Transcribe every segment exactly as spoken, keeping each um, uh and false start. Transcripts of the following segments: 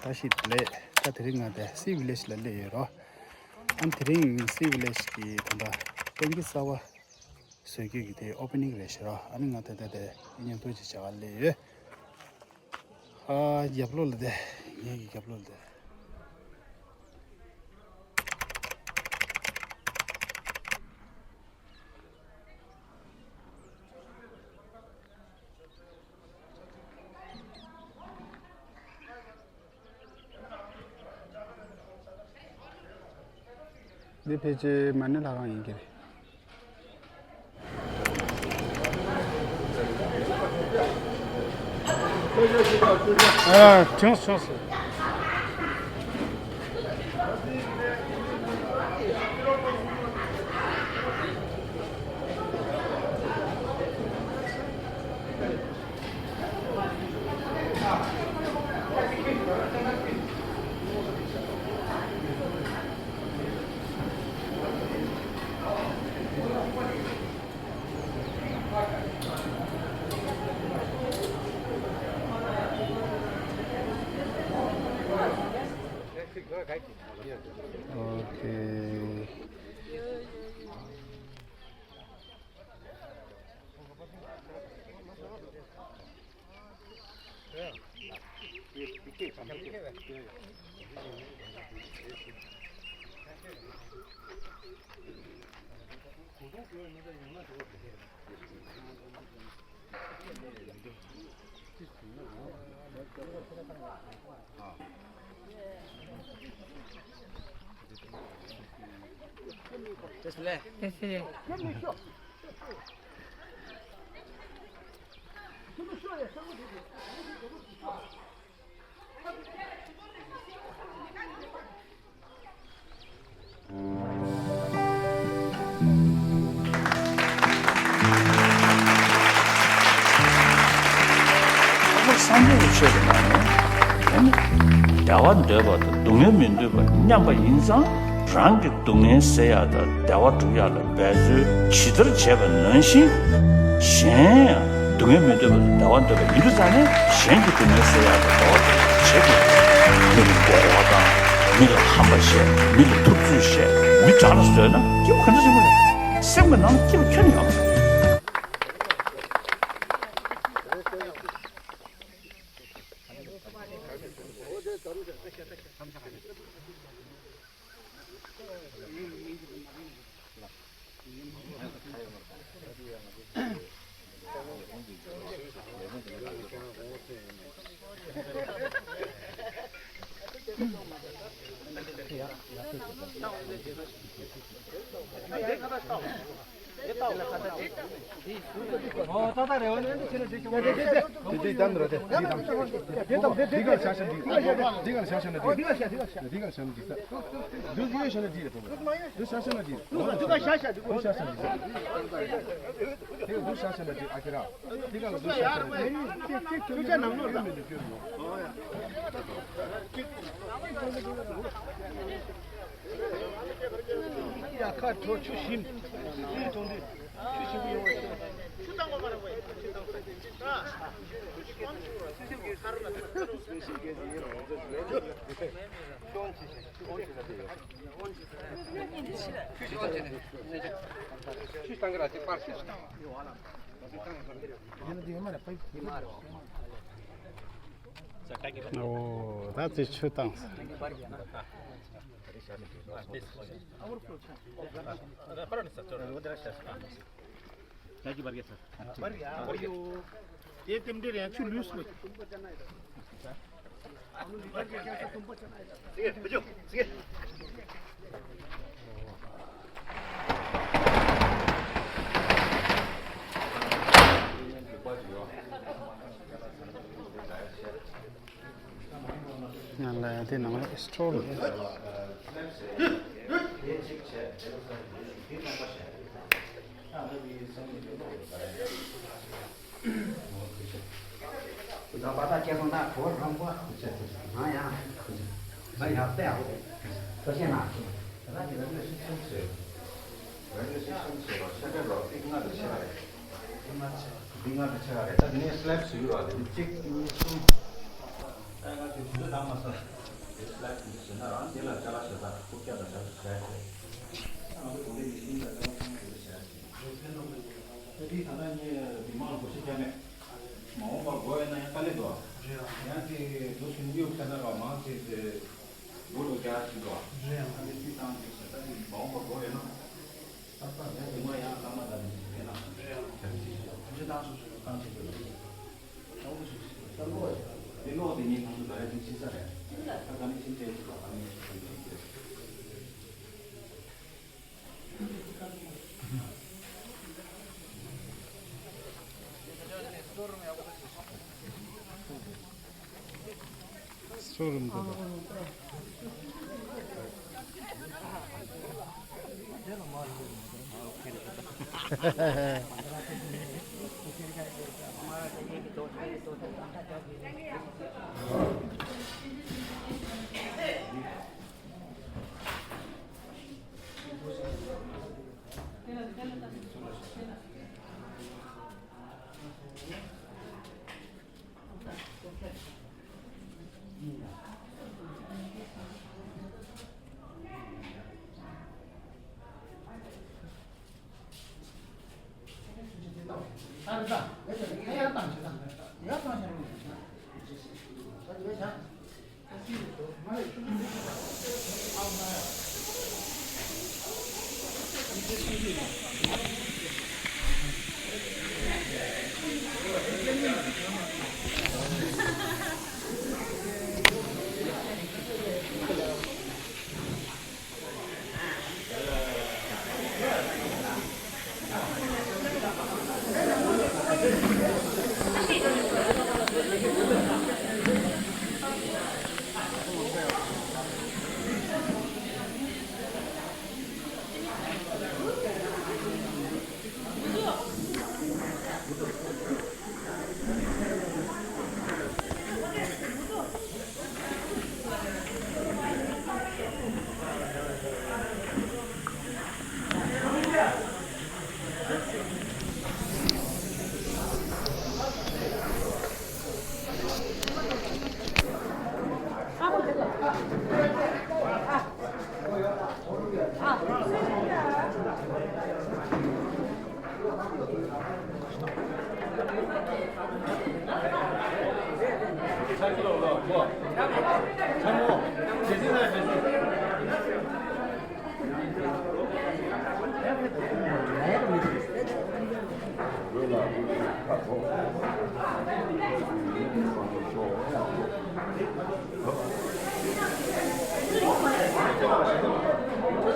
བཀྲ་ཤིས་བདེ་ལེགས། ད་དེ་རིང་ང་དེ་སི་ཝི་ལེཇ་ལ་སླེབས་ཡོད་རོ། ཨ་ནི་དེ་རིང་སི་ཝི་ལེཇ་གི་ད་ལྟ་ཏང་གི་གསར་པ་བཟོ་རྒྱུ་གི་དེ་ཨོ་པེ་ནིང་རེད་ཤག་རོ། ཨ་ནི་ང་དེ་ད་དེ་མཉམ་དུ་ཅིག་བྱ་བ་སླེབས་ཡོད། ཨ་རྒྱབ་ལོགས་ལ་དེ་ངའི་གི་རྒྱབ་ལོགས་ལ་དེ། འདི་ཕལ་ཆེར་མ་ཎི་ལྷ་ཁང་ཡིན་གྱི་རེད། ཨ། བྱུང་སོང་སོང་། ཨོ་ཁེ། སངས་རྒྱས་ཀྱི་ཆོས་ཀྱི་ནང་ནས་དེ་ནི་བདེ་བ་འདོད་པ་དང་སྡུག་བསྔལ་མི་འདོད་པ་མཉམ་པ་ཡིན་ཙང་། རང་གི་སྡུག་བསྔལ་སེལ་ཡག་དང་བདེ་བ་སྒྲུབ་ཡག་ལ་འབད་རྩོལ་ཇི་ལྟར་བྱས་པ་ནང་བཞིན། གཞན་ཡང་སྡུག་བསྔལ་མི་འདོད་པ་དང་བདེ་བ་འདོད་པ་ཡིན་དུས་ཙང་ནས། གཞན་གྱི་སྡུག་བསྔལ་སེལ་ཡག་དང་བདེ་བ་འདོད་པ་བྱེད་དགོས། མི་ལ་མགོ་སྐོར་བཏང་། མི་ལ་ཧམ་པ་བཤད། མི་ལ་ཐུབ་ཚོད་བཤད། མི་དགྲ་ལ་བཟོས་ན་སྐྱིད་པོ་ག་འདྲ་ཞིག་རེད། སེམས་ཀྱི་ནང་སྐྱིད་པོ་ཁྱོན་ནས་ཡོད་མ་རེད། ཡ་ཁ་དྲོ་ཆུ་ཞིམ། ཆུ་ཞིམ་པོ་ཡོང་བ་ཞིག་ཆུ་བཏང་གོ་མ་རེད་བས། ཆུ་བཏང་གོ་མ་རེད་བས། ཨ། ཆུ་ཞིམ་པོ་ཡོང་བ་ཞིག་ཆུ་ཞིམ་པོ་ཡོང་བ་ཞིག་ཆུ་བཏང་གི་ར་དེ་པར་ཞིག་བཏང་བ། ཨོ་ད་ཚེ་ཆུ་བཏང་། དེ་རྟེན་འབྲེལ་ཡང་ཆུ་ལུས་སོ། ང་ལ་དེ་ནང་ལ་སི་ཊོལ། ད་པ་ད་སྐྱེ་སོང་ན་གོ་རང་པ། ང་ཡང་ང་ཡང་བལྟས་ཨ། ཁོ་ཤེས་ན་ཁོ། ད་ཁྱེད་རང་ཤི་སོང་ཟེར། རང་ཤི་སོང་ཟེར་བ་ཤ་ཁྲ་ལོ་ཏིག་ང་དུ་ཆེ་བ་རེད། ཏིག་ང་དུ་ཆེ་བ་རེད། ད་དེ་ནས་སི་ལེབ་སུ་ཡོད་ར། དེ་གཅིག་གཉིས་གསུམ། ད་ང་དུ་དུས་ཚོད་ད་མ་ས། ལ་ཟེར་ན་རང་དེ་ལ་ཅ་ལག་ཞབས་ཏོག་རྐུབ་བཀྱག་དང་ཞབས་ཏོག་བྱས་ཏེ། ང་ཚོ་གོང་འཕེལ་གྱི་ཤིང་དང་ལྟ་བ་ཚང་མ་དེ་ལ་བྱས་ཏེ། ད་ད་ལྟ་ངས་མི་མང་ལ་བགོ་བཤའ་བརྒྱབ་མེད། མ་འོངས་པར་དགོས་ཡོད་ན་ཡང་དཀའ་ལས་འདུག་ཡང་དེ་རྫོང་ཆུང་གཡུག་ཚ་ན་ར་མང་ཆེ་དེ་སྒོ་ལོག་རྒྱག་ཞིག་འདུག་ཨ་ནི་དུས་བཏང་དེ་བྱས་ད་དེ་མ་འོངས་པར་དགོས་ཡོད་ན། ད་ལྟ་ངས་དེ་སྔོན་ཡང་བླ་མ་དང་མི་ཚེ་ན་བྱ་བ་ཞིག་བྱས་ཐམས་ཅད་བཏང་སོང་ཟེར་བ་གང་བྱེད་དགོས་རེད། ད་ལོག་ད་ལོག་དེ་ལོག་དེ་ངས་ང་ཚོ་ད་རེས་དེ་ཕྱིན་ས་རེད། ད་ག་ནས་ཕྱིན་ཚེ་ཅིག་ག་ག་ནས་ཕྱིན་ཚེ་ཅིག་རེད། སོ་རུམ་དུ་ལ།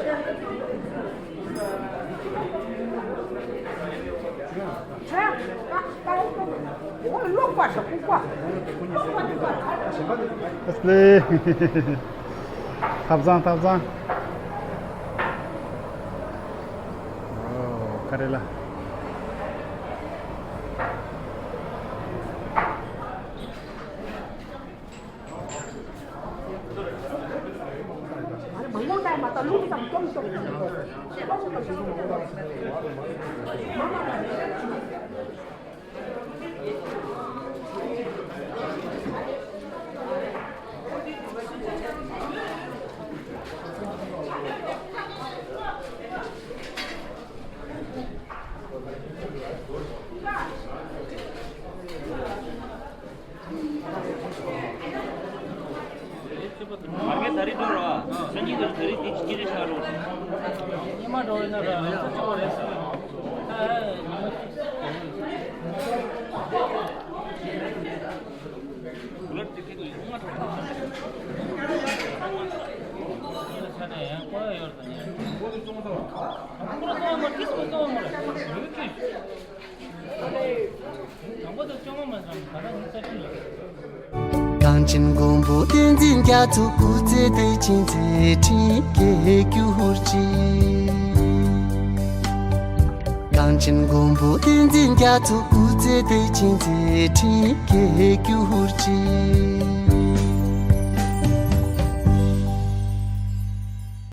ཨ་ལེ། ཐབ་ཚང་ཐབ་ཚང་། ཨོ་ཀ་རེ་ལ། མ་གི་ད་རེས་འགྲོ་ར། སང་ཉིན་ད་རེས་དེ་ཅི་རེད་ཤག་རོ། ཉི་མ་འགྲོ་ཡིན་ན་ར་ང་ཚོ་ཅི་བ་རེད་ཟེར། ཨ་ཨ་ཉི་མ་ཅི། ཁུ་ལར་ཏི་ཏི་ལ་ཉི་མ་འགྲོ་ར། ས་ནས་ཡང་ཀོ་ཡ་ཡོད་ར་ད་ཉི། ཁོ་ར་སོང་བ་མ་ཏིས་མ་སོང་བ་མ་ར་ཡོད་ཀྱི། གངས་ཅན་མགོན་པོ་བསྟན་འཛིན་རྒྱ་མཚོ་སྐུ་ཚེ་བརྟན་ཅིང་མཛད་འཕྲིན་རྒྱས་གྱུར་ཅིག་གངས་ཅན་མགོན་པོ་བསྟན་འཛིན་རྒྱ་མཚོ་སྐུ་ཚེ་བརྟན་ཅིང་མཛད་འཕྲིན་རྒྱས་གྱུར་ཅིག